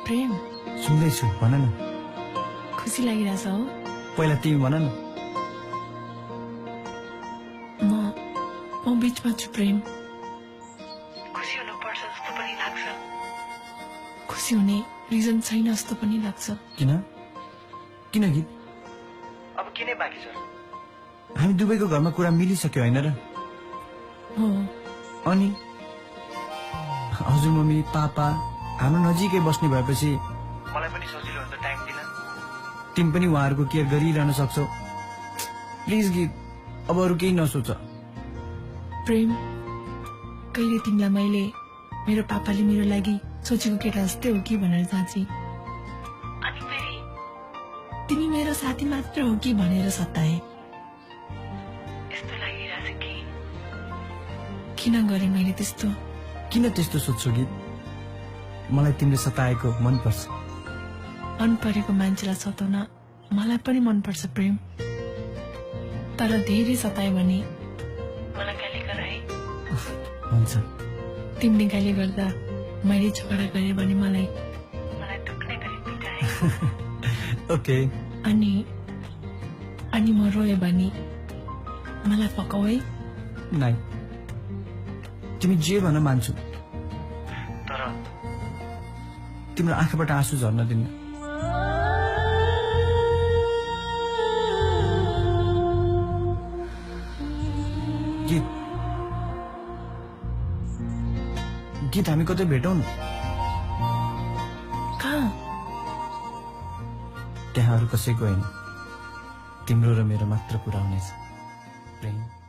प्रेम सुन्दैछु भन न खुसी लागिरहेछ हो पहिला तिमी भन न म बीचमा छु प्रेम खुसी हुनुपर्छ जस्तो पनि लाग्छ खुसी हुने रिजन छैन जस्तो पनि लाग्छ किन गीत अब किन बाँकी छ हामी दुवैको घरमा कुरा मिलिसक्यो होइन र हो अनि हजुर मम्मी पापा हाम्रो नजिकै बस्ने भएपछि मलाई पनि सजिलो हुन्छ टाइम दिन तिमी पनि उहाँहरूको केयर गरिरहन सक्छौ प्लिज गीत अब अरू केही नसोच प्रेम कहिले तिमीलाई मैले मेरो पापाले मेरो लागि सोचेको केटा जस्तै हो कि भनेर जाँची अनि फेरि तिमी मेरो साथी मात्र हो कि भनेर सताए यस्तो लागिरहेछ कि किन गरेँ मैले त्यस्तो किन त्यस्तो सोध्छौ गीत मलाई तिमीले सताएको मनपर्छ मन परेको मान्छेलाई सताउन मलाई पनि मनपर्छ प्रेम तर धेरै सतायो भने मलाई गाली गराए हुन्छ तिमीले गाली गर्दा मैले झगडा गरेँ भने मलाई दुख्ने गरी पिटाए ओके अनि म रोएँ भने मलाई फकाऊ है नाइ तिमी जे भन मान्छु तर तिम्रो आँखाबाट आँसु झर्न दिन्न गीत हामी कतै भेटौँ न कहाँ त्यहाँ अरू कसैको होइन तिम्रो र मेरो मात्र कुरा हुनेछ प्रेम